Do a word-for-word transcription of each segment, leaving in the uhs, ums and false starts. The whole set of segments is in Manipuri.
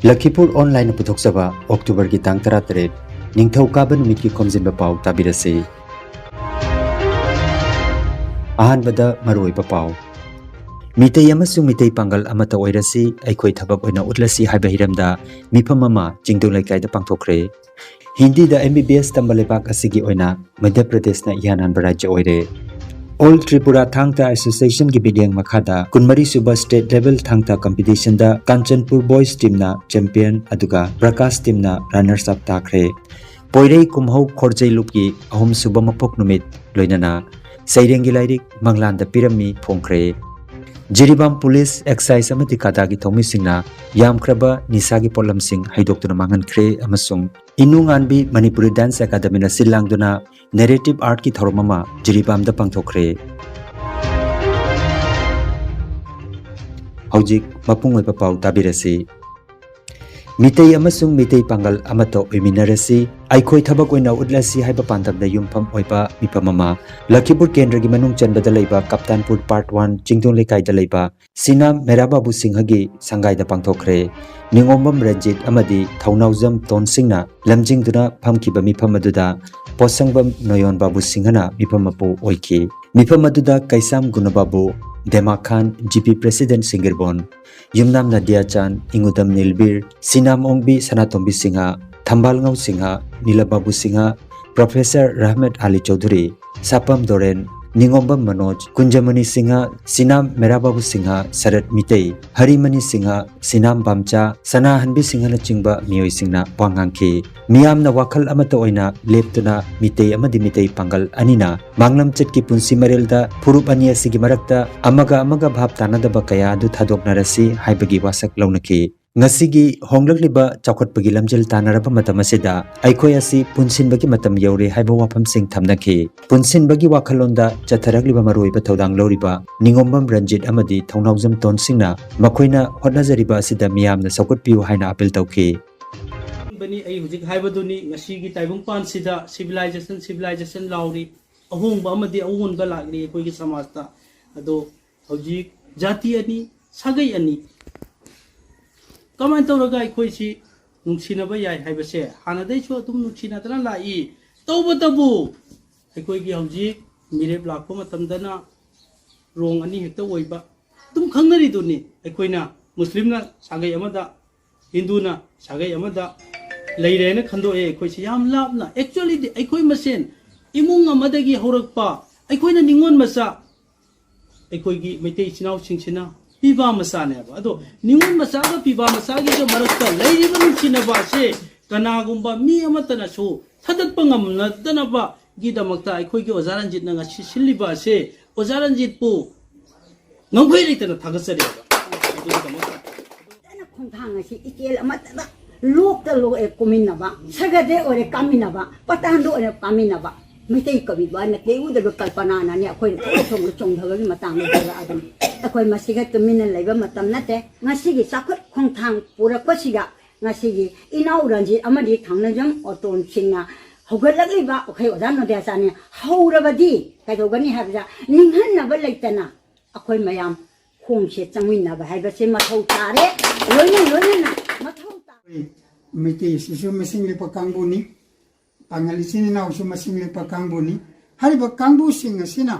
ꯂꯈꯤꯄꯨꯔ ꯑꯣꯟꯂꯥꯏꯟꯅ ꯄꯨꯊꯣꯛꯆꯕ ꯑꯣꯛꯇꯣꯕꯔꯒꯤ ꯇꯥꯡ ꯇꯔꯥꯇꯔꯦꯠ, ꯅꯤꯡꯊꯧꯀꯥꯕ ꯅꯨꯃꯤꯠꯀꯤ ꯈꯣꯝꯖꯤꯟꯕ ꯄꯥꯎ ꯇꯥꯕꯤꯔꯁꯤ꯫ ꯑꯍꯥꯟꯕꯗ ꯃꯔꯨꯑꯣꯏꯕ ꯄꯥꯎ꯫ ꯃꯤꯇꯩ ꯑꯃꯁꯨꯡ ꯃꯤꯇꯩ ꯄꯥꯡꯒꯜ ꯑꯃꯠꯇ ꯑꯣꯏꯔꯁꯤ, ꯑꯩꯈꯣꯏ ꯊꯕꯛ ꯑꯣꯏꯅ ꯎꯠꯂꯁꯤ ꯍꯥꯏꯕ ꯍꯤꯔꯝꯗ ꯃꯤꯐꯝ ꯑꯃ ꯆꯤꯡꯗꯣꯡ ꯂꯩꯀꯥꯏꯗ ꯄꯥꯡꯊꯣꯛꯈ꯭ꯔꯦ꯫ ꯍꯤꯟꯗꯤꯗ M B B S ꯇꯝꯕ ꯂꯩꯕꯥꯛ ꯑꯁꯤꯒꯤ ꯑꯣꯏꯅ ꯃꯙ꯭ꯌ ꯄ꯭ꯔꯗꯦꯁꯅ ꯏꯍꯥꯟ ꯍꯥꯟꯕ ꯔꯥꯖ꯭ꯌ ꯑꯣꯏꯔꯦ꯫ All Tripura Thang Ta Association ꯒꯤ ꯃꯤꯠꯌꯦꯡ ꯃꯈꯥꯗ ꯀꯨꯟꯃꯔꯤ ꯁꯨꯕ State Level Thang Ta Competition ꯗ ꯀꯥꯟꯆꯟꯄꯨꯔ Boys Team ꯅ champion ꯑꯗꯨꯒ ꯄ꯭ꯔꯀꯥꯁ Team ꯅ runners up ꯇꯥꯈ꯭ꯔꯦ꯫ ꯄꯣꯏꯔꯩ ꯀꯨꯝꯍꯧ ꯈꯣꯔꯖꯩ ꯂꯨꯞꯀꯤ ꯑꯍꯨꯝꯁꯨꯕ ꯃꯄꯣꯛ ꯅꯨꯃꯤꯠ ꯂꯣꯏꯅꯅ ꯁꯩꯔꯦꯡꯒꯤ ꯂꯥꯏꯔꯤꯛ ꯃꯪꯂꯥꯟꯗ ꯄꯤꯔꯝꯃꯤ ꯐꯣꯡꯈ꯭ꯔꯦ꯫ ꯖꯤꯔꯤꯕꯥꯝ ꯄꯨꯂꯤꯁ, ꯑꯦꯛꯁꯥꯏꯖ ꯑꯃꯗꯤ ꯀꯥꯗꯥꯒꯤ ꯊꯧꯃꯤꯁꯤꯡꯅ ꯌꯥꯝꯈ꯭ꯔꯕ ꯅꯤꯁꯥꯒꯤ ꯄꯣꯠꯂꯝꯁꯤꯡ ꯍꯩꯗꯣꯛꯇꯨꯅ ꯃꯥꯡꯍꯟꯈ꯭ꯔꯦ ꯑꯃꯁꯨꯡ ꯏꯅꯨ ꯉꯥꯟꯕꯤ ꯃꯅꯤꯄꯨꯔꯤ Dance Academy ꯅ ꯁꯤꯜ ꯂꯥꯡꯗꯨꯅ narrative art ꯀꯤ ꯊꯧꯔꯝ ꯑꯃ ꯖꯤꯔꯤꯕꯥꯝꯗ ꯄꯥꯡꯊꯣꯛꯈ꯭ꯔꯦ꯫ ꯍꯧꯖꯤꯛ ꯃꯄꯨꯡ ꯑꯣꯏꯕ ꯄꯥꯎ ꯇꯥꯕꯤꯔꯁꯤ꯫ ꯃꯤꯇꯩ ꯑꯃꯁꯨꯡ ꯃꯤꯇꯩ ꯄꯥꯡꯒꯜ ꯑꯃꯠꯇ ꯑꯣꯏꯃꯤꯟꯅꯔꯁꯤ, ꯑꯩꯈꯣꯏ ꯊꯕꯛ ꯑꯣꯏꯅ ꯎꯠꯂꯁꯤ ꯍꯥꯏꯕ ꯄꯥꯟꯗꯝꯗ ꯌꯨꯝꯐꯝ ꯑꯣꯏꯕ ꯃꯤꯐꯝ ꯑꯃ ꯂꯈꯤꯄꯨꯔ ꯀꯦꯟꯗ꯭ꯔꯒꯤ ꯃꯅꯨꯡ ꯆꯟꯕꯗ ꯂꯩꯕ ꯀꯞꯇꯥꯟꯄꯨꯔ Part One ꯆꯤꯡꯗꯣꯡ ꯂꯩꯀꯥꯏꯗ ꯂꯩꯕ ꯁꯤꯅꯥꯝ ꯃꯦꯔꯥ ꯕꯥꯕꯨ ꯁꯤꯡꯍꯒꯤ ꯁꯪꯒꯥꯏꯗ ꯄꯥꯡꯊꯣꯛꯈ꯭ꯔꯦ꯫ ꯅꯤꯉꯣꯝꯕꯝ ꯔꯟꯖꯤꯠ ꯑꯃꯗꯤ ꯊꯧꯅꯥꯎꯖꯝ ꯇꯣꯟ ꯁꯤꯡꯅ ꯂꯝꯖꯤꯡꯗꯨꯅ ꯐꯝꯈꯤꯕ ꯃꯤꯐꯝ ꯑꯗꯨꯗ ꯄꯣꯠꯁꯪꯕꯝ ꯅꯣꯌꯣꯟ ꯕꯥꯕꯨ ꯁꯤꯡꯍꯅ ꯃꯤꯐꯝ ꯃꯄꯨ ꯑꯣꯏꯈꯤ꯫ ꯃꯤꯐꯝ ꯑꯗꯨꯗ ꯀꯩꯁꯥꯝ ꯒꯨꯅꯕꯥꯕꯨ, ꯗꯦꯃꯥ ꯈꯥꯟ, G P President ꯁꯤꯡꯒꯤꯔꯕꯣꯟ, ꯌꯨꯝꯅꯥꯝ ꯅꯗꯤꯌꯥꯆꯥꯟ, ꯏꯉꯨꯗꯝ ꯅꯤꯜꯕꯤꯔ, ꯁꯤꯅꯥꯝ ꯑꯣꯡꯕꯤ ꯁꯅꯥꯇꯣꯝꯕꯤ ꯁꯤꯡꯍ, ꯊꯝꯕꯥꯜꯉꯧ ꯁꯤꯡꯍ, ꯅꯤꯂꯕꯥꯕꯨ ꯁꯤꯡꯍ, Professor ꯔꯍꯃꯠ ꯑꯂꯤ ꯆꯧꯙꯨꯔꯤ, ꯁꯥꯄꯝ ꯗꯣꯔꯦꯟ, ꯅꯤꯉꯣꯝꯕꯝ ꯃꯅꯣꯖ, ꯀꯨꯟꯖꯃꯅꯤ ꯁꯤꯡꯍ, ꯁꯤꯅꯥꯝ ꯃꯦꯔꯥꯕꯥꯕꯨ ꯁꯤꯡꯍ, ꯁꯔꯠ ꯃꯤꯇꯩ, ꯍꯔꯤꯃꯅꯤ ꯁꯤꯡꯍ, ꯁꯤꯅꯥꯝ ꯕꯥꯝꯆꯥ, ꯁꯅꯥꯍꯟꯕꯤ ꯁꯤꯡꯍꯅꯆꯤꯡꯕ ꯃꯤꯑꯣꯏꯁꯤꯡꯅ ꯋꯥ ꯉꯥꯡꯈꯤ꯫ ꯃꯤꯌꯥꯝꯅ ꯋꯥꯈꯜ ꯑꯃꯠꯇ ꯑꯣꯏꯅ ꯂꯦꯞꯇꯨꯅ ꯃꯤꯇꯩ ꯑꯃꯗꯤ ꯃꯤꯇꯩ ꯄꯥꯡꯒꯜ ꯑꯅꯤꯅ ꯃꯥꯡꯂꯝꯆꯠꯀꯤ ꯄꯨꯟꯁꯤ ꯃꯔꯦꯜꯗ ꯐꯨꯔꯨꯞ ꯑꯅꯤ ꯑꯁꯤꯒꯤ ꯃꯔꯛꯇ ꯑꯃꯒ ꯑꯃꯒ ꯚꯥꯞ ꯇꯥꯅꯗꯕ ꯀꯌꯥ ꯑꯗꯨ ꯊꯥꯗꯣꯛꯅꯔꯁꯤ ꯍꯥꯏꯕꯒꯤ ꯋꯥꯁꯛ ꯂꯧꯅꯈꯤ꯫ ꯉꯁꯤꯒꯤ ꯍꯣꯡꯂꯛꯂꯤꯕ ꯆꯥꯎꯈꯠꯄꯒꯤ ꯂꯝꯖꯦꯜ ꯇꯥꯟꯅꯔꯕ ꯃꯇꯝ ꯑꯁꯤꯗ ꯑꯩꯈꯣꯏ ꯑꯁꯤ ꯄꯨꯟꯁꯤꯟꯕꯒꯤ ꯃꯇꯝ ꯌꯧꯔꯦ ꯍꯥꯏꯕ ꯋꯥꯐꯝꯁꯤꯡ ꯊꯝꯅꯈꯤ꯫ ꯄꯨꯟꯁꯤꯟꯕꯒꯤ ꯋꯥꯈꯜꯂꯣꯟꯗ ꯆꯠꯊꯔꯛꯂꯤꯕ ꯃꯔꯨꯑꯣꯏꯕ ꯊꯧꯗꯥꯡ ꯂꯧꯔꯤꯕ ꯅꯤꯉꯣꯝꯕꯝ ꯔꯟꯖꯤꯠ ꯑꯃꯗꯤ ꯊꯧꯅꯥꯎꯖꯝ ꯇꯣꯟꯁꯤꯡꯅ ꯃꯈꯣꯏꯅ ꯍꯣꯠꯅꯖꯔꯤꯕ ꯑꯁꯤꯗ ꯃꯤꯌꯥꯝꯅ ꯆꯥꯎꯈꯠꯄꯤꯌꯨ ꯍꯥꯏꯅ ꯑꯥꯄꯤꯜ ꯇꯧꯈꯤ꯫ ꯑꯩ ꯍꯧꯖꯤꯛ ꯍꯥꯏꯕꯗꯨꯅꯤ, ꯉꯁꯤꯒꯤ ꯇꯥꯏꯕꯪꯄꯥꯟꯁꯤꯗ civilization civilization ꯂꯥꯎꯔꯤ, ꯑꯍꯣꯡꯕ ꯑꯃꯗꯤ ꯑꯑꯣꯟꯕ ꯂꯥꯛꯂꯤ ꯑꯩꯈꯣꯏꯒꯤ ꯁꯃꯥꯖꯇ꯫ ꯑꯗꯣ ꯍꯧꯖꯤꯛ ꯖꯥꯇꯤ ꯑꯅꯤ, ꯁꯥꯒꯩ ꯑꯅꯤ, ꯀꯃꯥꯏꯅ ꯇꯧꯔꯒ ꯑꯩꯈꯣꯏꯁꯤ ꯅꯨꯡꯁꯤꯅꯕ ꯌꯥꯏ ꯍꯥꯏꯕꯁꯦ ꯍꯥꯟꯅꯗꯩꯁꯨ ꯑꯗꯨꯝ ꯅꯨꯡꯁꯤꯅꯗꯅ ꯂꯥꯛꯏ꯫ ꯇꯧꯕꯇꯕꯨ ꯑꯩꯈꯣꯏꯒꯤ ꯍꯧꯖꯤꯛ ꯃꯤꯔꯦꯞ ꯂꯥꯛꯄ ꯃꯇꯝꯗꯅ ꯔꯣꯡ ꯑꯅꯤ ꯍꯦꯛꯇ ꯑꯣꯏꯕ ꯑꯗꯨꯝ ꯈꯪꯅꯔꯤꯗꯨꯅꯤ꯫ ꯑꯩꯈꯣꯏꯅ ꯃꯨꯁꯂꯤꯝꯅ ꯁꯥꯒꯩ ꯑꯃꯗ, ꯍꯤꯟꯗꯨꯅ ꯁꯥꯒꯩ ꯑꯃꯗ ꯂꯩꯔꯦꯅ ꯈꯟꯗꯣꯛꯑꯦ꯫ ꯑꯩꯈꯣꯏꯁꯤ ꯌꯥꯝ ꯂꯥꯞꯅ, actually ꯗꯤ ꯑꯩꯈꯣꯏ ꯃꯁꯦꯟ ꯏꯃꯨꯡ ꯑꯃꯗꯒꯤ ꯍꯧꯔꯛꯄ ꯑꯩꯈꯣꯏꯅ ꯅꯤꯉꯣꯜ ꯃꯆꯥ, ꯑꯩꯈꯣꯏꯒꯤ ꯃꯩꯇꯩ ꯏꯆꯤꯟ ꯏꯅꯥꯎꯁꯤꯡꯁꯤꯅ ꯄꯤꯕꯥ ꯃꯆꯥꯅꯦꯕ꯫ ꯑꯗꯣ ꯅꯤꯉꯣꯜ ꯃꯆꯥꯒ ꯄꯤꯕꯥ ꯃꯆꯥꯒꯤꯒ ꯃꯔꯛꯇ ꯂꯩꯔꯤꯕ ꯅꯨꯡꯁꯤꯅꯕ ꯑꯁꯦ ꯀꯅꯥꯒꯨꯝꯕ ꯃꯤ ꯑꯃꯠꯇꯅꯁꯨ ꯊꯥꯗꯠꯄ ꯉꯝꯅꯗꯅꯕꯒꯤꯗꯃꯛꯇ ꯑꯩꯈꯣꯏꯒꯤ ꯑꯣꯖꯥ ꯔꯟꯖꯤꯠꯅ ꯉꯁꯤ ꯁꯤꯜꯂꯤꯕ ꯑꯁꯦ ꯑꯣꯖꯥ ꯔꯟꯖꯤꯠꯄꯨ ꯉꯝꯈꯩ ꯂꯩꯇꯅ ꯊꯥꯒꯠꯆꯔꯤꯕ꯫ ꯑꯗꯨꯒꯤꯗꯃꯛꯇ ꯐꯖꯅ ꯈꯣꯡꯊꯥꯡ ꯑꯁꯤ ꯏꯆꯦꯜ ꯑꯃꯠꯇꯗ ꯂꯣꯛꯇ ꯂꯣꯛꯑꯦ ꯀꯨꯝꯃꯤꯟꯅꯕ, ꯁꯒꯗꯦ ꯑꯣꯏꯔꯦ ꯀꯥꯃꯤꯟꯅꯕ, ꯄꯇꯥꯟꯗ ꯑꯣꯏꯔꯦ ꯀꯥꯃꯤꯟꯅꯕ꯫ ꯃꯩꯇꯩ ꯀꯕꯤ ꯂꯣꯏꯅ ꯇꯦꯛꯎꯗꯕ ꯀꯜꯄꯅꯥꯅꯅꯤ ꯑꯩꯈꯣꯏꯅ ꯊꯣꯛꯂ ꯊꯣꯡꯗ ꯆꯣꯡꯊꯕꯒꯤ ꯃꯇꯥꯡꯗ ꯍꯥꯏꯔꯛꯑꯕꯅꯤ꯫ ꯑꯩꯈꯣꯏ ꯃꯁꯤꯒ ꯇꯨꯃꯤꯟꯅ ꯂꯩꯕ ꯃꯇꯝ ꯅꯠꯇꯦ꯫ ꯉꯁꯤꯒꯤ ꯆꯥꯎꯈꯠ ꯈꯣꯡꯊꯥꯡ ꯄꯨꯔꯛꯄꯁꯤꯒ ꯉꯁꯤꯒꯤ ꯏꯅꯥꯎ ꯔꯟꯖꯤꯠ ꯑꯃꯗꯤ ꯊꯥꯡꯅꯖꯝ ꯑꯣꯇꯣꯟꯁꯤꯡꯅ ꯍꯧꯒꯠꯂꯛꯂꯤꯕ ꯑꯩꯈꯣꯏ ꯑꯣꯖꯥ ꯅꯣꯗꯤꯌꯥꯆꯥꯅꯤ ꯍꯧꯔꯕꯗꯤ ꯀꯩꯗꯧꯒꯅꯤ ꯍꯥꯏꯕꯗ ꯅꯤꯡꯍꯟꯅꯕ ꯂꯩꯇꯅ ꯑꯩꯈꯣꯏ ꯃꯌꯥꯝ ꯈꯣꯡꯁꯦ ꯆꯪꯃꯤꯟꯅꯕ ꯍꯥꯏꯕꯁꯦ ꯃꯊꯧ ꯇꯥꯔꯦ꯫ ꯂꯣꯏꯅ ꯂꯣꯏꯅꯅ ꯃꯊꯧ ꯇꯥꯔꯦ꯫ ꯃꯩꯇꯩ ꯑꯁꯤꯁꯨ ꯃꯁꯤꯡ ꯂꯦꯞꯄ ꯀꯥꯡꯕꯨꯅꯤ꯫ ꯄꯥꯉꯜ ꯏꯆꯤꯟ ꯏꯅꯥꯎꯁꯨ ꯃꯁꯤꯡ ꯂꯦꯞꯄ ꯀꯥꯡꯕꯨꯅꯤ꯫ ꯍꯥꯏꯔꯤꯕ ꯀꯥꯡꯕꯨꯁꯤꯡ ꯑꯁꯤꯅ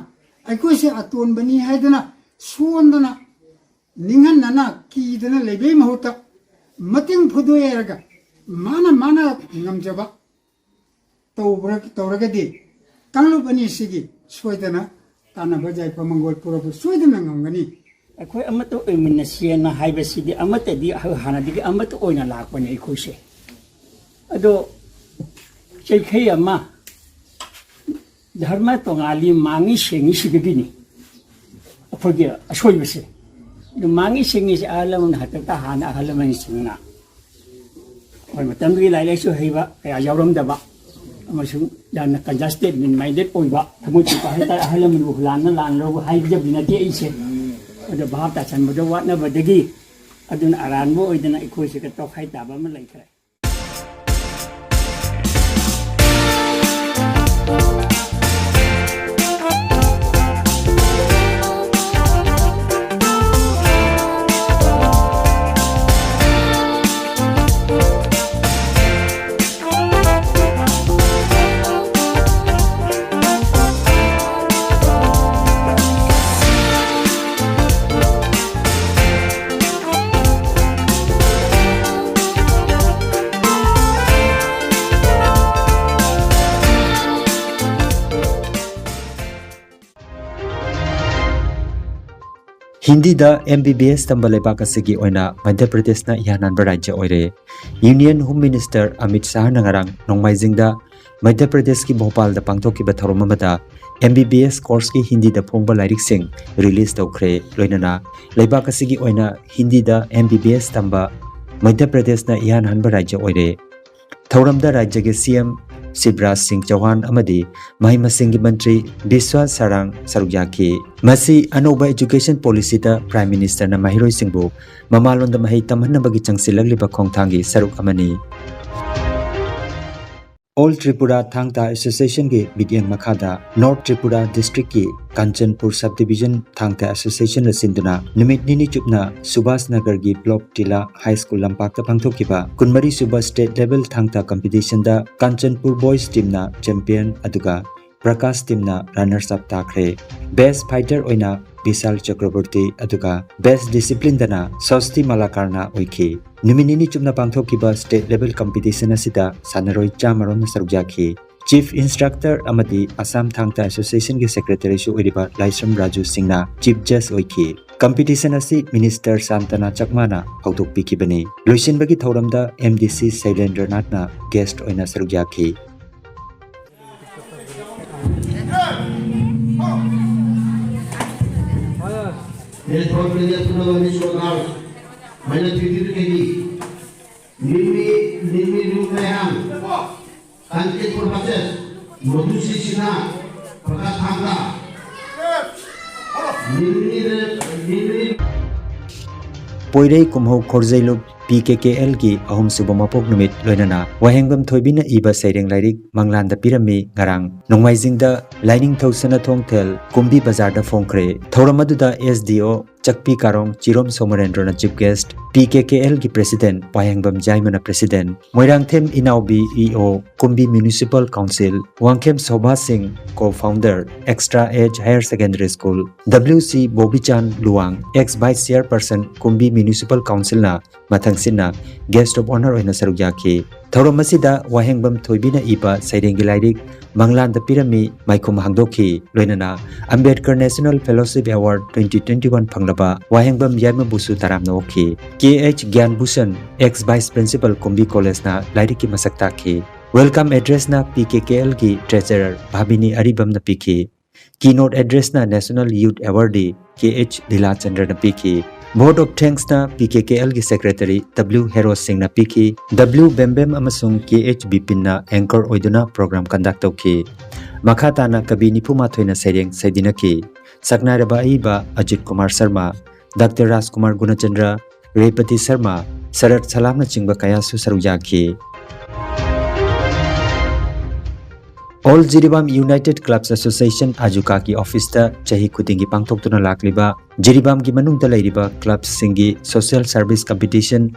ꯑꯩꯈꯣꯏꯁꯦ ꯑꯇꯣꯟꯕꯅꯤ ꯍꯥꯏꯗꯨꯅ ꯁꯣꯟꯗꯅ ꯅꯤꯡꯍꯟꯅꯅ ꯀꯤꯗꯅ ꯂꯩꯕꯒꯤ ꯃꯍꯨꯠꯇ ꯃꯇꯦꯡ ꯐꯨꯗꯣꯛꯑꯦ ꯍꯥꯏꯔꯒ ꯃꯥꯅ ꯃꯥꯅ ꯉꯝꯖꯕ ꯇꯧꯕ꯭ꯔ ꯇꯧꯔꯒꯗꯤ ꯀꯥꯡꯂꯨꯞ ꯑꯅꯤꯁꯤꯒꯤ ꯁꯣꯏꯗꯅ ꯀꯥꯟꯅꯕ ꯌꯥꯏꯐ ꯃꯪꯒꯣꯜ ꯄꯨꯔꯛꯄ ꯁꯣꯏꯗꯅ ꯉꯝꯒꯅꯤ꯫ ꯑꯩꯈꯣꯏ ꯑꯃꯠꯇ ꯑꯣꯏꯃꯤꯟꯅꯁꯦꯅ ꯍꯥꯏꯕꯁꯤꯗꯤ ꯑꯃꯠꯇꯗꯤ ꯍꯥꯟꯅꯗꯒꯤ ꯑꯃꯠꯇ ꯑꯣꯏꯅ ꯂꯥꯛꯄꯅꯦ ꯑꯩꯈꯣꯏꯁꯦ꯫ ꯑꯗꯣ ꯆꯩꯈꯩ ꯑꯃ ꯙꯔꯃ ꯇꯣꯉꯥꯜꯂꯤ ꯃꯥꯡꯉꯤ ꯁꯦꯡꯉꯤ ꯁꯤꯗꯒꯤꯅꯤ ꯑꯩꯈꯣꯏꯒꯤ ꯑꯁꯣꯏꯕꯁꯦ꯫ ꯑꯗꯨ ꯃꯥꯡꯉꯤ ꯁꯦꯡꯉꯤꯁꯦ ꯑꯍꯜ ꯂꯃꯟ ꯍꯥꯛꯇꯛꯇ ꯍꯥꯟꯅ ꯑꯍꯜ ꯂꯃꯟꯁꯤꯡꯅ ꯑꯩꯈꯣꯏ ꯃꯇꯝꯗꯨꯒꯤ ꯂꯥꯏꯔꯤꯛ ꯂꯥꯏꯁꯨ ꯍꯩꯕ ꯀꯌꯥ ꯌꯥꯎꯔꯝꯗꯕ ꯑꯃꯁꯨꯡ ꯌꯥꯝꯅ ꯀꯟꯖꯁꯇꯦꯠ ꯃꯤꯟ ꯃꯥꯏꯟꯗꯦꯠ ꯑꯣꯏꯕ ꯊꯃꯣꯏ ꯆꯤꯛꯄ ꯍꯥꯏꯇꯥꯔꯦ꯫ ꯑꯍꯜ ꯂꯃꯟꯕꯨ ꯍꯨꯂꯥꯟꯅ ꯂꯥꯟꯂꯧꯕ ꯍꯥꯏꯖꯕꯗꯤ ꯅꯠꯇꯦ ꯑꯩꯁꯦ꯫ ꯑꯗꯣ ꯚꯥꯞ ꯇꯥꯁꯟꯕꯗ ꯋꯥꯠꯅꯕꯗꯒꯤ ꯑꯗꯨꯅ ꯑꯔꯥꯟꯕ ꯑꯣꯏꯗꯅ ꯑꯩꯈꯣꯏꯁꯤꯒ ꯇꯣꯈꯥꯏ ꯇꯥꯕ ꯑꯃ ꯂꯩꯈ꯭ꯔꯦ꯫ ꯍꯤꯟꯗꯤꯗ M B B S ꯇꯝꯕ ꯂꯩꯕꯥꯛ ꯑꯁꯤꯒꯤ ꯑꯣꯏꯅ ꯃꯙ꯭ꯌ ꯄ꯭ꯔꯗꯦꯁꯅ ꯏꯍꯥꯟ ꯍꯥꯟꯕ ꯔꯥꯖ꯭ꯌ ꯑꯣꯏꯔꯦ꯫ Union Home Minister ꯑꯃꯤꯠ ꯁꯥꯍꯅ ꯉꯔꯥꯡ ꯅꯣꯡꯃꯥꯏꯖꯤꯡꯗ ꯃꯙ꯭ꯌ ꯄ꯭ꯔꯗꯦꯁꯀꯤ ꯚꯣꯄꯥꯜꯗ ꯄꯥꯡꯊꯣꯛꯈꯤꯕ ꯊꯧꯔꯝ ꯑꯃꯗ M B B S courseꯀꯤ ꯍꯤꯟꯗꯤꯗ ꯐꯣꯡꯕ ꯂꯥꯏꯔꯤꯛꯁꯤꯡ release ꯇꯧꯈ꯭ꯔꯦ꯫ ꯂꯣꯏꯅꯅ ꯂꯩꯕꯥꯛ ꯑꯁꯤꯒꯤ ꯑꯣꯏꯅ ꯍꯤꯟꯗꯤꯗ M B B S ꯇꯝꯕ ꯃꯙ꯭ꯌ ꯄ꯭ꯔꯗꯦꯁꯅ ꯏꯍꯥꯟ ꯍꯥꯟꯕ ꯔꯥꯖ꯭ꯌ ꯑꯣꯏꯔꯦ꯫ ꯊꯧꯔꯝꯗ ꯔꯥꯖ꯭ꯌꯒꯤ C M ꯁꯤꯕꯔꯥꯖ ꯁꯤꯡ ꯆꯧꯍꯥꯟ ꯑꯃꯗꯤ ꯃꯍꯩ ꯃꯁꯤꯡꯒꯤ ꯃꯟꯇ꯭ꯔꯤ ꯕꯤꯁ꯭ꯋꯥꯁ ꯁꯥꯔꯥꯡ ꯁꯔꯨꯛ ꯌꯥꯈꯤ꯫ ꯃꯁꯤ ꯑꯅꯧꯕ education policyꯗ Prime Ministerꯅ ꯃꯍꯩꯔꯣꯏꯁꯤꯡꯕꯨ ꯃꯃꯥꯂꯣꯟꯗ ꯃꯍꯩ ꯇꯝꯍꯟꯅꯕꯒꯤ ꯆꯪꯁꯤꯜꯂꯛꯂꯤꯕ ꯈꯣꯡꯊꯥꯡꯒꯤ ꯁꯔꯨꯛ ꯑꯃꯅꯤ꯫ All Tripura Thangta Associationꯒꯤ ꯃꯤꯠꯌꯦꯡ ꯃꯈꯥꯗ North Tripura Districtꯀꯤ ꯀꯥꯟꯆꯟꯄꯨꯔ Subdivision ꯊꯥꯡꯇ Associationꯅ ꯁꯤꯟꯗꯨꯅ ꯅꯨꯃꯤꯠ ꯅꯤꯅꯤ ꯆꯨꯞꯅ ꯁꯨꯚꯥꯁ ꯅꯒꯔꯒꯤ Block ꯇꯤꯂꯥ High School ꯂꯝꯄꯥꯛꯇ ꯄꯥꯡꯊꯣꯛꯈꯤꯕ ꯀꯨꯟꯃꯔꯤ ꯁꯨꯕ State Level ꯊꯥꯡꯇ Competitionꯗ ꯀꯥꯟꯆꯟꯄꯨꯔ Boys teamꯅ champion ꯑꯗꯨꯒ ꯄ꯭ꯔꯀꯥꯁ teamꯅ runners up ꯇꯥꯈ꯭ꯔꯦ꯫ Best fighter ꯑꯣꯏꯅ ꯕꯤꯁꯥꯜ ꯆꯀ꯭ꯔꯕꯣꯔꯇꯤ ꯑꯗꯨꯒ Best Disciplineꯗꯅ ꯁ꯭ꯋꯁꯇꯤ ꯃꯂꯥꯀꯥꯔꯅ ꯑꯣꯏꯈꯤ꯫ ꯅꯨꯃꯤꯠ ꯅꯤꯅꯤ ꯆꯨꯞꯅ ꯄꯥꯡꯊꯣꯛꯈꯤꯕ State Level Competition ꯑꯁꯤꯗ ꯁꯥꯟꯅꯔꯣꯏ ꯆꯥꯝꯃ ꯔꯣꯝꯅ ꯁꯔꯨꯛ ꯌꯥꯈꯤ꯫ Chief Instructor ꯑꯃꯗꯤ Assam Thangta Associationꯒꯤ Secretaryꯁꯨ ꯑꯣꯏꯔꯤꯕ ꯂꯥꯏꯁ꯭ꯔꯝ ꯔꯥꯖꯨ ꯁꯤꯡꯅ Chief Judge ꯑꯣꯏꯈꯤ꯫ Competition ꯑꯁꯤ Minister ꯁꯥꯟꯇꯅꯥ ꯆꯛꯃꯥꯅ ꯍꯧꯗꯣꯛꯄꯤꯈꯤꯕꯅꯤ꯫ ꯂꯣꯏꯁꯤꯟꯕꯒꯤ ꯊꯧꯔꯝꯗ M D C ꯁꯩꯂꯦꯟꯗ꯭ꯔꯅꯥꯊꯅ guest ꯑꯣꯏꯅ ꯁꯔꯨꯛ ꯌꯥꯈꯤ꯫ This fourth place, Purnabali School Girls, minus fifty-two K G. Nirmi, Nirmi Rupayang, Kanchanpur versus Madhusi Sinha, Prakash Thangta. Nirmi, Nirmi. ꯄꯣꯏꯔꯩ ꯀꯨꯝꯍꯧ ꯈꯣꯔꯖꯩꯂꯨꯞ P K K Lꯒꯤ ꯑꯍꯨꯝꯁꯨꯕ ꯃꯄꯣꯛ ꯅꯨꯃꯤꯠ ꯂꯣꯏꯅꯅ ꯋꯥꯍꯦꯡꯕꯝ ꯊꯣꯏꯕꯤꯅ ꯏꯕ ꯁꯩꯔꯦꯡ ꯂꯥꯏꯔꯤꯛ ꯃꯪꯂꯥꯟꯗ ꯄꯤꯔꯝꯃꯤ꯫ ꯉꯔꯥꯡ ꯅꯣꯡꯃꯥꯏꯖꯤꯡꯗ ꯂꯥꯏꯅꯤꯡꯊꯧ ꯁꯅꯥꯊꯣꯡꯊꯦꯜ ꯀꯨꯝꯕꯤ ꯕꯖꯥꯔꯗ ꯐꯣꯡꯈ꯭ꯔꯦ꯫ ꯊꯧꯔꯝ ꯑꯗꯨꯗ S D O ꯆꯛꯄꯤ ꯀꯥꯔꯣꯡ ꯆꯤꯔꯣꯝ ꯁꯣꯃꯔꯦꯟꯗ꯭ꯔꯣꯅ Chief Guest, P K K Lꯒꯤ President ꯋꯥꯍꯦꯡꯕꯝ ꯖꯥꯏꯃꯅ President, Moirangthem ꯏꯅꯥꯎꯕꯤ E O, ꯀꯨꯝꯕꯤ Municipal Council, Wangkhem Sobha ꯁꯤꯡ, Co-founder, Extra Age Higher Secondary School, W C ꯕꯣꯕꯤꯆꯥꯟ Luwang, Ex Vice Chairperson, ꯀꯨꯝꯕꯤ Municipal Councilꯅ ꯃꯊꯪꯁꯤꯠꯅ Guest of Honour ꯑꯣꯏꯅ ꯁꯔꯨꯛ ꯌꯥꯈꯤ꯫ ꯊꯧꯔꯝ ꯑꯁꯤꯗ ꯋꯥꯍꯦꯡꯕꯝ ꯊꯣꯏꯕꯤꯅ ꯏꯕ ꯁꯩꯔꯦꯡꯒꯤ ꯂꯥꯏꯔꯤꯛ ꯃꯪꯂꯥꯟꯗ ꯄꯤꯔꯝꯃꯤ ꯃꯥꯏꯈꯨꯝ ꯍꯥꯡꯗꯣꯛꯈꯤ꯫ ꯂꯣꯏꯅꯅ Ambedkar National Fellowship Award twenty twenty-one ꯐꯪꯂꯕ ꯋꯥꯍꯦꯡꯕꯝ ꯌꯥꯏꯃꯕꯨꯁꯨ ꯇꯔꯥꯝꯅ ꯑꯣꯛꯈꯤ꯫ K H Gyanbhushan, ex Vice Principal, Kumbi College ꯅ ꯂꯥꯏꯔꯤꯛꯀꯤ ꯃꯁꯛ ꯇꯥꯛꯈꯤ꯫ Welcome Address ꯅ P K K L ꯒꯤ Treasurer ꯚꯥꯕꯤꯅꯤ ꯑꯔꯤꯕꯝꯅ ꯄꯤꯈꯤ꯫ Keynote Address ꯅ National Youth Awardee ꯀꯦ ꯑꯩꯆ ꯂꯤꯂꯥꯆꯟꯗ꯭ꯔꯅ ꯄꯤꯈꯤ꯫ Vote of Thanks ꯅ P K K L ꯒꯤ Secretary W ꯍꯦꯔꯣ ꯁꯤꯡꯅ ꯄꯤꯈꯤ꯫ W ꯕꯦꯝꯕꯦꯝ ꯑꯃꯁꯨꯡ ꯀꯦ ꯑꯩꯆ ꯕꯤꯄꯤꯟꯅ anchor ꯑꯣꯏꯗꯨꯅ program conduct ꯇꯧꯈꯤ꯫ ꯃꯈꯥ ꯇꯥꯅ ꯀꯕꯤ ꯅꯤꯐꯨ ꯃꯥꯊꯣꯏꯅ ꯁꯩꯔꯦꯡ ꯁꯩꯗꯤꯟꯅꯈꯤ꯫ ꯁꯛꯅꯥꯏꯔꯕ ꯑꯏꯕ ꯑꯖꯤꯠ ꯀꯨꯃꯥꯔ ꯁꯔꯃ, ꯗꯥꯛꯇꯔ ꯔꯥꯖꯀꯨꯃꯥꯔ ꯒꯨꯅꯆꯟꯗ꯭ꯔ, ꯔꯦꯄꯇꯤ ꯁꯔꯃ, ꯁꯔꯠ ꯁꯂꯥꯝꯅꯆꯤꯡꯕ ꯀꯌꯥꯁꯨ ꯁꯔꯨꯛ ꯌꯥꯈꯤ꯫ All Jiribam United Clubs Association, ꯑꯖꯨꯀꯥꯒꯤ office ꯇ ꯆꯍꯤ ꯈꯨꯗꯤꯡꯒꯤ ꯄꯥꯡꯊꯣꯛꯇꯨꯅ ꯂꯥꯛꯂꯤꯕ ꯖꯤꯔꯤꯕꯥꯝꯒꯤ ꯃꯅꯨꯡꯗ ꯂꯩꯔꯤꯕ clubs ꯁꯤꯡꯒꯤ social service competition,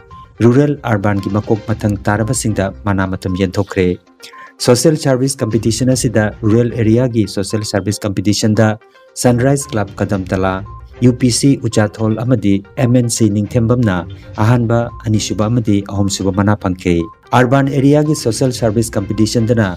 rural urban ꯒꯤ ꯃꯀꯣꯛ ꯃꯊꯪ ꯇꯥꯔꯕꯁꯤꯡꯗ ꯃꯅꯥ ꯃꯇꯝ ꯌꯦꯟꯊꯣꯛꯈ꯭ꯔꯦ꯫ Social service competition ꯑꯁꯤꯗ rural area ꯒꯤ social service competition ꯗ Sunrise Club ꯀꯗꯝꯇꯂꯥ, ꯌꯨ ꯄꯤ ꯁꯤ ꯎꯆꯥꯊꯣꯜ ꯑꯃꯗꯤ ꯑꯦꯝ ꯑꯦꯟ ꯁꯤ ꯅꯤꯡꯊꯦꯝꯕꯝꯅ ꯑꯍꯥꯟꯕ, ꯑꯅꯤꯁꯨꯕ ꯑꯃꯗꯤ ꯑꯍꯨꯝꯁꯨꯕ ꯃꯅꯥ ꯐꯪꯈꯤ꯫ Urban area ꯒꯤ social service competition ꯗꯅ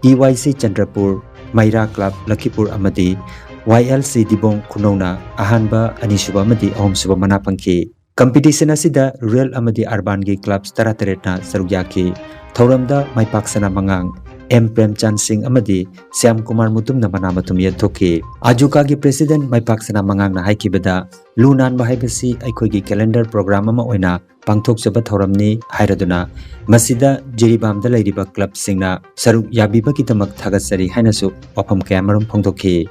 ꯏ ꯋꯥꯏ ꯁꯤ ꯆꯟꯗ꯭ꯔꯄꯨꯔ, ꯃꯩꯔꯥ Club ꯂꯈꯤꯄꯨꯔ ꯑꯃꯗꯤ ꯋꯥꯏ ꯑꯦꯜ ꯁꯤ ꯗꯤꯕꯣꯡ ꯈꯨꯅꯧꯅ ꯑꯍꯥꯟꯕ, ꯑꯅꯤꯁꯨꯕ ꯑꯃꯗꯤ ꯑꯍꯨꯝꯁꯨꯕ ꯃꯅꯥ ꯐꯪꯈꯤ꯫ Competition ꯑꯁꯤꯗ rural ꯑꯃꯗꯤ urban ꯒꯤ clubs ꯇꯔꯥꯇꯔꯦꯠꯅ ꯁꯔꯨꯛ ꯌꯥꯈꯤ꯫ ꯊꯧꯔꯝꯗ ꯃꯥꯏꯄꯥꯛꯁꯅꯥ ꯃꯉꯥꯡ, ꯑꯦꯝ ꯄ꯭ꯔꯦꯝꯆꯥꯟ ꯁꯤꯡ ꯑꯃꯗꯤ ꯁ꯭ꯌꯥꯝ ꯀꯨꯃꯥꯔ ꯃꯨꯇꯨꯝꯅ ꯃꯅꯥ ꯃꯊꯨꯝ ꯌꯦꯟꯊꯣꯛꯈꯤ꯫ ꯑꯖꯨꯀꯥꯒꯤ President ꯃꯥꯏꯄꯥꯛꯁꯅꯥ ꯃꯉꯥꯡꯅ ꯍꯥꯏꯈꯤꯕꯗ, ꯂꯨ ꯅꯥꯟꯕ ꯍꯥꯏꯕꯁꯤ ꯑꯩꯈꯣꯏꯒꯤ calendar program ꯑꯃ ꯑꯣꯏꯅ ꯄꯥꯡꯊꯣꯛꯆꯕ ꯊꯧꯔꯝꯅꯤ ꯍꯥꯏꯔꯗꯨꯅ, ꯃꯁꯤꯗ ꯖꯤꯔꯤꯕꯥꯝꯗ ꯂꯩꯔꯤꯕ club ꯁꯤꯡꯅ ꯁꯔꯨꯛ ꯌꯥꯕꯤꯕꯒꯤꯗꯃꯛ ꯊꯥꯒꯠꯆꯔꯤ ꯍꯥꯏꯅꯁꯨ ꯋꯥꯐꯝ ꯀꯌꯥꯃꯔꯨꯝ ꯐꯣꯡꯗꯣꯛꯈꯤ꯫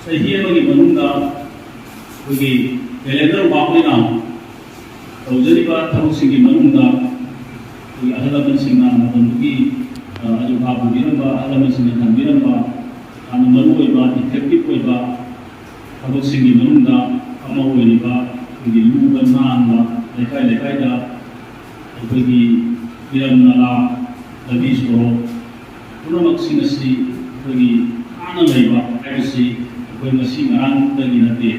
ꯆꯍꯤ ꯑꯃꯒꯤ ꯃꯅꯨꯡꯗ ꯑꯩꯈꯣꯏꯒꯤ calendar work ꯑꯣꯏꯅ ꯇꯧꯖꯔꯤꯕ ꯊꯕꯛꯁꯤꯡꯒꯤ ꯃꯅꯨꯡꯗ ꯑꯩꯈꯣꯏꯒꯤ ꯑꯍꯜ ꯂꯃꯟꯁꯤꯡꯅ ꯃꯇꯝꯗꯨꯒꯤ, ꯑ, ꯑꯖꯨꯀꯥ ꯄꯨꯕꯤꯔꯝꯕ, ꯑꯍꯜ ꯂꯃꯟꯁꯤꯡꯅ ꯊꯝꯕꯤꯔꯝꯕ ꯌꯥꯝꯅ ꯃꯔꯨꯑꯣꯏꯕ, effective ꯑꯣꯏꯕ ꯊꯕꯛꯁꯤꯡꯒꯤ ꯃꯅꯨꯡꯗ ꯑꯃ ꯑꯣꯏꯔꯤꯕ ꯑꯩꯈꯣꯏꯒꯤ ꯂꯨꯕ ꯅꯥꯟꯕ, ꯂꯩꯀꯥꯏ ꯂꯩꯀꯥꯏꯗ ꯑꯩꯈꯣꯏꯒꯤ ꯏꯔꯝ ꯅꯂꯥ, ꯂꯝꯕꯤ ꯁꯣꯔꯣꯛ ꯄꯨꯝꯅꯃꯛꯁꯤꯡ ꯑꯁꯤ ꯑꯩꯈꯣꯏꯒꯤ ꯅꯥꯟꯅ ꯂꯩꯕ ꯍꯥꯏꯕꯁꯤ ꯑꯩꯈꯣꯏ ꯉꯁꯤ ꯉꯔꯥꯡꯗꯒꯤ ꯅꯠꯇꯦ꯫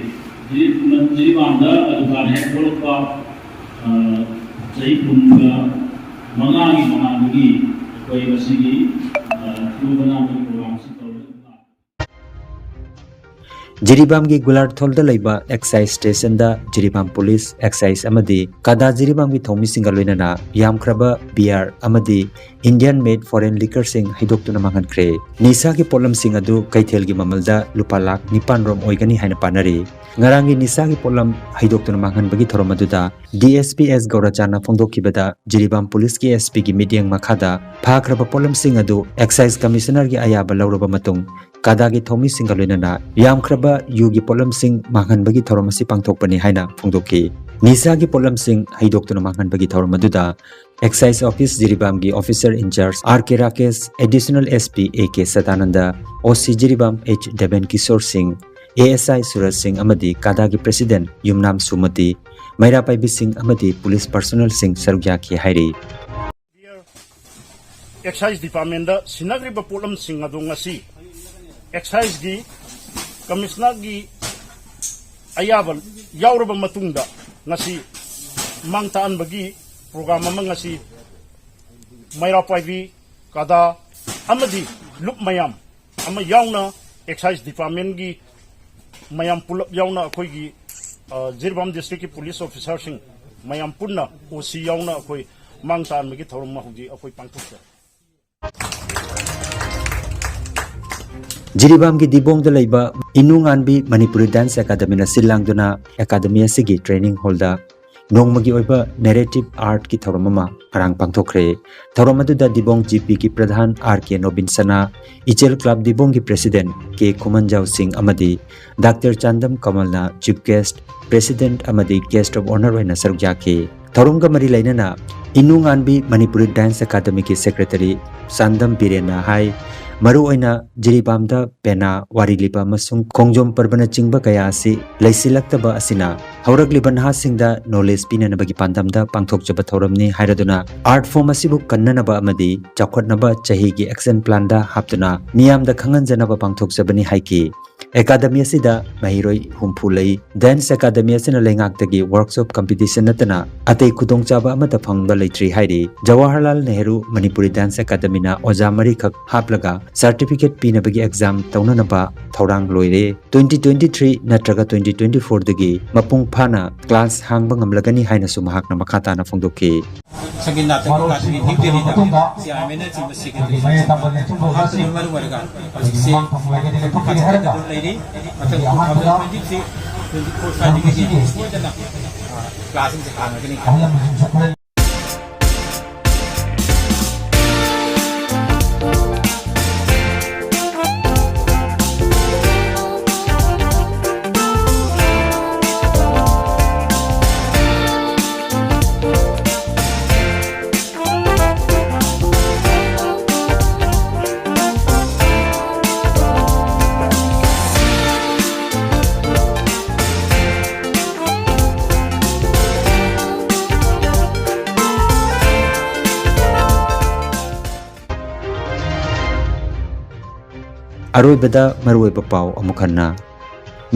ꯖꯤꯔꯤꯕꯥꯝꯗ ꯗꯨꯀꯥꯟ ꯍꯦꯛ ꯊꯣꯛꯂꯛꯄ, ꯑ, ꯆꯍꯤ ꯀꯨꯟꯒ ꯃꯉꯥꯒꯤ ꯃꯃꯥꯡꯗꯒꯤ ꯑꯩꯈꯣꯏ ꯃꯁꯤꯒꯤ, ꯑ, ꯊꯤꯕ ꯅꯥꯕꯒꯤ ꯄ꯭ꯔꯣꯒ꯭ꯔꯥꯝꯁꯤ ꯇꯧꯔꯒ ꯖꯤꯔꯤꯕꯥꯝꯒꯤ ꯒꯨꯂꯥꯔꯊꯣꯜꯗ ꯂꯩꯕ ꯑꯦꯛꯁꯥꯏꯖ ꯁ꯭ꯇꯦꯁꯟꯗ ꯖꯤꯔꯤꯕꯥꯝ ꯄꯨꯂꯤꯁ, ꯑꯦꯛꯁꯥꯏꯖ ꯑꯃꯗꯤ ꯀꯥꯗꯥ ꯖꯤꯔꯤꯕꯥꯝꯒꯤ ꯊꯧꯃꯤꯁꯤꯡꯒ ꯂꯣꯏꯅꯅ ꯌꯥꯝꯈ꯭ꯔꯕ ꯕꯤꯌꯥꯔ ꯑꯃꯗꯤ Indian made foreign liquorꯁꯤꯡ ꯍꯩꯗꯣꯛꯇꯨꯅ ꯃꯥꯡꯍꯟꯈ꯭ꯔꯦ꯫ ꯅꯤꯁꯥꯒꯤ ꯄꯣꯠꯂꯝꯁꯤꯡ ꯑꯗꯨ ꯀꯩꯊꯦꯜꯒꯤ ꯃꯃꯜꯗ ꯂꯨꯄꯥ ꯂꯥꯈ ꯅꯤꯄꯥꯟ ꯔꯣꯝ ꯑꯣꯏꯒꯅꯤ ꯍꯥꯏꯅ ꯄꯥꯅꯔꯤ꯫ ꯉꯔꯥꯡꯒꯤ ꯅꯤꯁꯥꯒꯤ ꯄꯣꯠꯂꯝ ꯍꯩꯗꯣꯛꯇꯨꯅ ꯃꯥꯡꯍꯟꯕꯒꯤ ꯊꯧꯔꯝ ꯑꯗꯨꯗ D S P S ꯒꯧꯔꯆꯥꯟꯅ ꯐꯣꯡꯗꯣꯛꯈꯤꯕꯗ, Jiribam ꯄꯨꯂꯤꯁꯀꯤ ꯑꯦꯁ ꯄꯤꯒꯤ ꯃꯤꯠꯌꯦꯡ ꯃꯈꯥꯗ ꯐꯥꯈ꯭ꯔꯕ ꯄꯣꯠꯂꯝꯁꯤꯡ ꯑꯗꯨ ꯑꯦꯛꯁꯥꯏꯖ ꯀꯃꯤꯁꯅꯔꯒꯤ ꯑꯌꯥꯕ ꯂꯧꯔꯕ ꯃꯇꯨꯡ, ꯀꯥꯗꯥꯒꯤ ꯊꯧꯃꯤꯁꯤꯡꯒ ꯂꯣꯏꯅꯅ ꯌꯥꯝꯈ꯭ꯔꯕ ꯌꯨꯒꯤ ꯄꯣꯠꯂꯝꯁꯤꯡ ꯃꯥꯡꯍꯟꯕꯒꯤ ꯊꯧꯔꯝ ꯑꯁꯤ ꯄꯥꯡꯊꯣꯛꯄꯅꯤ ꯍꯥꯏꯅ ꯐꯣꯡꯗꯣꯛꯈꯤ꯫ ꯅꯤꯁꯥꯒꯤ ꯄꯣꯠꯂꯝꯁꯤꯡ ꯍꯩꯗꯣꯛꯇꯨꯅ ꯃꯥꯡꯍꯟꯕꯒꯤ ꯊꯧꯔꯝ ꯑꯗꯨꯗ ꯑꯦꯛꯁꯥꯏꯖ ꯑꯣꯐꯤꯁ ꯖꯤꯔꯤꯕꯥꯝꯒꯤ officer in charge R K Rakesh, additional S P A K Sadanand, O C Jiribam H Deben Kishore ꯁꯤꯡ, ꯑꯦ ꯑꯦꯁ ꯑꯥꯏ ꯁꯨꯔꯖ ꯁꯤꯡ ꯑꯃꯗꯤ ꯀꯥꯗꯥꯒꯤ ꯄ꯭ꯔꯦꯁꯤꯗꯦꯟꯠ ꯌꯨꯝꯅꯥꯝ ꯁꯨꯃꯇꯤ, ꯃꯩꯔꯥ ꯄꯥꯏꯕꯤꯁꯤꯡ ꯑꯃꯗꯤ ꯄꯨꯂꯤꯁ ꯄꯔꯁꯣꯅꯦꯜꯁꯤꯡ ꯁꯔꯨꯛ ꯌꯥꯈꯤ ꯍꯥꯏꯔꯤ꯫ ꯑꯦꯛꯁꯥꯏꯖ ꯗꯤꯄꯥꯔꯠꯃꯦꯟꯗ ꯁꯤꯟꯅꯈ꯭ꯔꯤꯕ ꯄꯣꯠꯂꯝꯁꯤꯡ ꯑꯗꯨ ꯉꯁꯤ ꯑꯦꯛꯁꯥꯏꯖꯒꯤ ꯀꯃꯤꯁꯅꯔꯒꯤ ꯑꯌꯥꯕ ꯌꯥꯎꯔꯕ ꯃꯇꯨꯡꯗ ꯉꯁꯤ ꯃꯥꯡ ꯇꯥꯛꯍꯟꯕꯒꯤ ꯄ꯭ꯔꯣꯒ꯭ꯔꯥꯝ ꯑꯃ ꯉꯁꯤ ꯃꯩꯔꯥ ꯄꯥꯏꯕꯤ, ꯀꯥꯗꯥ ꯑꯃꯗꯤ ꯂꯨꯞ ꯃꯌꯥꯝ ꯑꯃ ꯌꯥꯎꯅ ꯑꯦꯛꯁꯥꯏꯖ ꯗꯤꯄꯥꯔꯠꯃꯦꯟꯒꯤ ꯃꯌꯥꯝ ꯄꯨꯂꯞ ꯌꯥꯎꯅ ꯑꯩꯈꯣꯏꯒꯤ, ꯑ, ꯖꯤꯔꯤꯕꯥꯝ ꯗꯤꯁꯇ꯭ꯔꯤꯛꯀꯤ ꯄꯨꯂꯤꯁ ꯑꯣꯐꯤꯁꯥꯔꯁꯤꯡ ꯃꯌꯥꯝ ꯄꯨꯟꯅ ꯑꯣ ꯁꯤ ꯌꯥꯎꯅ ꯑꯩꯈꯣꯏ ꯃꯥꯡ ꯇꯥꯛꯍꯟꯕꯒꯤ ꯊꯧꯔꯝ ꯑꯃ ꯍꯧꯖꯤꯛ ꯑꯩꯈꯣꯏ ꯄꯥꯡꯊꯣꯛꯆꯔꯤ꯫ ꯖꯤꯔꯤꯕꯥꯝꯒꯤ ꯗꯤꯕꯣꯡꯗ ꯂꯩꯕ ꯏꯅꯨ ꯉꯥꯟꯕꯤ ꯃꯅꯤꯄꯨꯔꯤ ꯗꯥꯟꯁ ꯑꯦꯀꯥꯗꯃꯤꯅ ꯁꯤꯜ ꯂꯥꯡꯗꯨꯅ ꯑꯦꯀꯥꯗꯃꯤ ꯑꯁꯤꯒꯤ ꯇ꯭ꯔꯦꯅꯤꯡ ꯍꯣꯜꯗ ꯅꯣꯡꯃꯒꯤ ꯑꯣꯏꯕ ꯅꯦꯔꯦꯇꯤꯚ ꯑꯥꯔꯠꯀꯤ ꯊꯧꯔꯝ ꯑꯃ ꯉꯔꯥꯡ ꯄꯥꯡꯊꯣꯛꯈ꯭ꯔꯦ꯫ ꯊꯧꯔꯝ ꯑꯗꯨꯗ ꯗꯤꯕꯣꯡ ꯖꯤ ꯄꯤꯒꯤ ꯄ꯭ꯔꯙꯥꯟ ꯑꯥꯔ ꯀꯦ ꯅꯣꯕꯤꯟ ꯁꯅꯥ, ꯏꯆꯦꯜ ꯀ꯭ꯂꯕ ꯗꯤꯕꯣꯡꯒꯤ ꯄ꯭ꯔꯦꯁꯤꯗꯦꯟꯠ ꯀꯦ ꯈꯨꯃꯟꯖꯥꯎ ꯁꯤꯡ ꯑꯃꯗꯤ doctor Chandam ꯀꯃꯜꯅ chief guest, president ꯑꯃꯗꯤ ꯒꯦꯁ꯭ꯠ ꯑꯣꯐ ꯑꯣꯅꯔ ꯑꯣꯏꯅ ꯁꯔꯨꯛ ꯌꯥꯈꯤ꯫ ꯊꯧꯔꯝꯒ ꯃꯔꯤ ꯂꯩꯅꯅ ꯏꯅꯨ ꯉꯥꯟꯕꯤ ꯃꯅꯤꯄꯨꯔꯤ ꯗꯥꯟꯁ ꯑꯦꯀꯥꯗꯃꯤꯒꯤ ꯁꯦꯀ꯭ꯔꯦꯇꯔꯤ ꯆꯥꯟꯗꯝ ꯕꯤꯔꯦꯟꯅ ꯍꯥꯏ, ꯃꯔꯨꯑꯣꯏꯅ ꯖꯤꯔꯤꯕꯥꯝꯗ ꯄꯦꯅꯥ, ꯋꯥꯔꯤ ꯂꯤꯕ ꯑꯃꯁꯨꯡ ꯈꯣꯡꯖꯣꯝ ꯄꯔꯕꯅꯆꯤꯡꯕ ꯀꯌꯥ ꯑꯁꯤ ꯂꯩꯁꯤꯜꯂꯛꯇꯕ ꯑꯁꯤꯅ ꯍꯧꯔꯛꯂꯤꯕ ꯅꯍꯥꯁꯤꯡꯗ ꯅꯣꯂꯦꯖ ꯄꯤꯅꯅꯕꯒꯤ ꯄꯥꯟꯗꯝꯗ ꯄꯥꯡꯊꯣꯛꯆꯕ ꯊꯧꯔꯝꯅꯤ ꯍꯥꯏꯔꯗꯨꯅ, ꯑꯥꯔꯠ ꯐꯣꯔꯝ ꯑꯁꯤꯕꯨ ꯀꯟꯅꯅꯕ ꯑꯃꯗꯤ ꯆꯥꯎꯈꯠꯅꯕ ꯆꯍꯤꯒꯤ ꯑꯦꯛꯁꯟ ꯄ꯭ꯂꯥꯟꯗ ꯍꯥꯞꯇꯨꯅ ꯃꯤꯌꯥꯝꯗ ꯈꯪꯍꯟꯖꯅꯕ ꯄꯥꯡꯊꯣꯛꯆꯕꯅꯤ ꯍꯥꯏꯈꯤ꯫ ꯑꯦꯀꯥꯗꯃꯤ ꯑꯁꯤꯗ ꯃꯍꯩꯔꯣꯏ ꯍꯨꯝꯐꯨ ꯂꯩ꯫ ꯗꯥꯟꯁ ꯑꯦꯀꯥꯗꯃꯤ ꯑꯁꯤꯅ ꯂꯩꯉꯥꯛꯇꯒꯤ ꯋꯥꯔꯛꯁꯣꯞ ꯀꯝꯄꯤꯇꯤꯁꯟ ꯅꯠꯇꯅ ꯑꯇꯩ ꯈꯨꯗꯣꯡꯆꯥꯕ ꯑꯃꯠꯇ ꯐꯪꯕ ꯂꯩꯇ꯭ꯔꯤ ꯍꯥꯏꯔꯤ꯫ ꯖꯋꯥꯍꯔꯂꯥꯜ ꯅꯦꯍꯔꯨ ꯃꯅꯤꯄꯨꯔꯤ ꯗꯥꯟꯁ ꯑꯦꯀꯥꯗꯃꯤꯅ ꯑꯣꯖꯥ ꯃꯔꯤꯈꯛ ꯍꯥꯞꯂꯒ ꯁꯥꯔꯇꯤꯐꯤꯀꯦꯠ ꯄꯤꯅꯕꯒꯤ ꯑꯦꯛꯖꯥꯝ ꯇꯧꯅꯅꯕ ꯊꯧꯔꯥꯡ ꯂꯣꯏꯔꯦ꯫ ꯇ꯭ꯋꯦꯟꯇꯤ ꯇ꯭ꯋꯦꯟꯇꯤ ꯊ꯭ꯔꯤ ꯅꯠꯇ꯭ꯔꯒ ꯇ꯭ꯋꯦꯟꯇꯤ ꯇ꯭ꯋꯦꯟꯇꯤ ꯐꯣꯔꯗꯒꯤ ꯃꯄꯨꯡ ꯐꯥꯅ ꯀ꯭ꯂꯥꯁ ꯍꯥꯡꯕ ꯉꯝꯂꯒꯅꯤ ꯍꯥꯏꯅꯁꯨ ꯃꯍꯥꯛꯅ ꯃꯈꯥ ꯇꯥꯅ ꯐꯣꯡꯗꯣꯛꯈꯤ꯫ ꯁꯪꯒꯤꯠ ꯅꯥꯇꯛ ꯑꯦꯀꯥꯗꯃꯤ ꯅ꯭ꯌꯨ ꯗꯦꯜꯂꯤꯗ ꯆꯤꯌꯥꯔꯃꯦꯟꯅꯆꯤꯡꯕ ꯁꯦꯀ꯭ꯔꯦꯇꯔꯤꯁꯤꯡ ꯍꯥꯞꯄꯗꯨꯅ ꯃꯔꯝ ꯑꯣꯏꯔꯒ ꯍꯧꯖꯤꯛꯁꯤ ꯃꯐꯝ ꯈꯔ ꯆꯠꯇꯅ ꯂꯩꯔꯤ꯫ ꯃꯊꯪ two thousand twenty three twenty four ꯁ꯭ꯋꯥꯏꯗꯒꯤꯗꯤ ꯁꯣꯏꯗꯅ ꯀ꯭ꯂꯥꯁꯁꯤꯡꯁꯦ ꯍꯥꯡꯉꯒꯅꯤ꯫ ꯑꯔꯣꯏꯕꯗ ꯃꯔꯨꯑꯣꯏꯕ ꯄꯥꯎ ꯑꯃꯨꯛ ꯍꯟꯅ꯫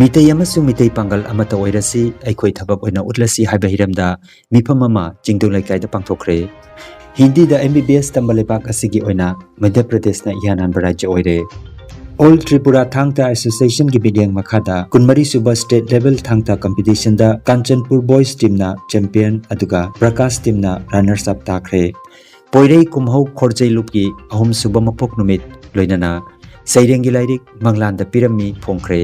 ꯃꯤꯇꯩ ꯑꯃꯁꯨꯡ ꯃꯤꯇꯩ ꯄꯥꯡꯒꯜ ꯑꯃꯠꯇ ꯑꯣꯏꯔꯁꯤ, ꯑꯩꯈꯣꯏ ꯊꯕꯛ ꯑꯣꯏꯅ ꯎꯠꯂꯁꯤ ꯍꯥꯏꯕ ꯍꯤꯔꯝꯗ ꯃꯤꯐꯝ ꯑꯃ ꯆꯤꯡꯗꯣꯡ ꯂꯩꯀꯥꯏꯗ ꯄꯥꯡꯊꯣꯛꯈ꯭ꯔꯦ꯫ ꯍꯤꯟꯗꯤꯗ ꯑꯦꯝ ꯕꯤ ꯕꯤ ꯑꯦꯁ ꯇꯝꯕ ꯂꯩꯕꯥꯛ ꯑꯁꯤꯒꯤ ꯑꯣꯏꯅ ꯃꯙ꯭ꯌ ꯄ꯭ꯔꯗꯦꯁꯅ ꯏꯍꯥꯟ ꯍꯥꯟꯕ ꯔꯥꯖ꯭ꯌ ꯑꯣꯏꯔꯦ꯫ ꯑꯣꯜ ꯇ꯭ꯔꯤꯄꯨꯔꯥ ꯊꯥꯡ ꯇꯥ ꯑꯦꯁꯣꯁꯤꯌꯦꯁꯟꯒꯤ ꯃꯤꯠꯌꯦꯡ ꯃꯈꯥꯗ ꯀꯨꯟꯃꯔꯤ ꯁꯨꯕ ꯁ꯭ꯇꯦꯠ ꯂꯦꯚꯦꯜ ꯊꯥꯡ ꯇꯥ ꯀꯝꯄꯤꯇꯤꯁꯟꯗ ꯀꯥꯟꯆꯟꯄꯨꯔ ꯕꯣꯏꯁ ꯇꯤꯝꯅ ꯆꯦꯝꯄꯤꯌꯟ ꯑꯗꯨꯒ ꯄ꯭ꯔꯀꯥꯁ ꯇꯤꯝꯅ ꯔꯅꯔꯁ ꯑꯞ ꯇꯥꯈ꯭ꯔꯦ꯫ ꯄꯣꯏꯔꯩ ꯀꯨꯝꯍꯧ ꯈꯣꯔꯖꯩ ꯂꯨꯞꯀꯤ ꯑꯍꯨꯝꯁꯨꯕ ꯃꯄꯣꯛ ꯅꯨꯃꯤꯠ ꯂꯣꯏꯅꯅ ꯁꯩꯔꯦꯡꯒꯤ ꯂꯥꯏꯔꯤꯛ ꯃꯪꯂꯥꯟꯗ ꯄꯤꯔꯝꯃꯤ ꯐꯣꯡꯈ꯭ꯔꯦ꯫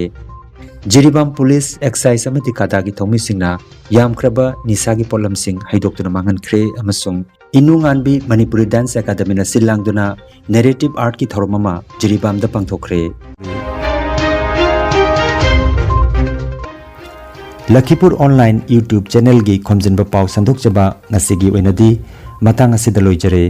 ꯖꯤꯔꯤꯕꯥꯝ ꯄꯨꯂꯤꯁ, ꯑꯦꯛꯁꯥꯏꯖ ꯑꯃꯗꯤ ꯀꯥꯗꯥꯒꯤ ꯊꯧꯃꯤꯁꯤꯡꯅ ꯌꯥꯝꯈ꯭ꯔꯕ ꯅꯤꯁꯥꯒꯤ ꯄꯣꯠꯂꯝꯁꯤꯡ ꯍꯩꯗꯣꯛꯇꯨꯅ ꯃꯥꯡꯍꯟꯈ꯭ꯔꯦ ꯑꯃꯁꯨꯡ ꯏꯅꯨ ꯉꯥꯟꯕꯤ ꯃꯅꯤꯄꯨꯔꯤ ꯗꯥꯟꯁ ꯑꯦꯀꯥꯗꯃꯤꯅ ꯁꯤꯜ ꯂꯥꯡꯗꯨꯅ ꯅꯦꯔꯦꯇꯤꯚ ꯑꯥꯔꯠꯀꯤ ꯊꯧꯔꯝ ꯑꯃ ꯖꯤꯔꯤꯕꯥꯝꯗ ꯄꯥꯡꯊꯣꯛꯈ꯭ꯔꯦ꯫ ꯂꯈꯤꯄꯨꯔ ꯑꯣꯟꯂꯥꯏꯟ YouTube ꯆꯦꯅꯦꯜꯒꯤ ꯈꯣꯝꯖꯤꯟꯕ ꯄꯥꯎ ꯁꯟꯗꯣꯛꯆꯕ ꯉꯁꯤꯒꯤ ꯑꯣꯏꯅꯗꯤ ꯃꯇꯥꯡ ꯑꯁꯤꯗ ꯂꯣꯏꯖꯔꯦ꯫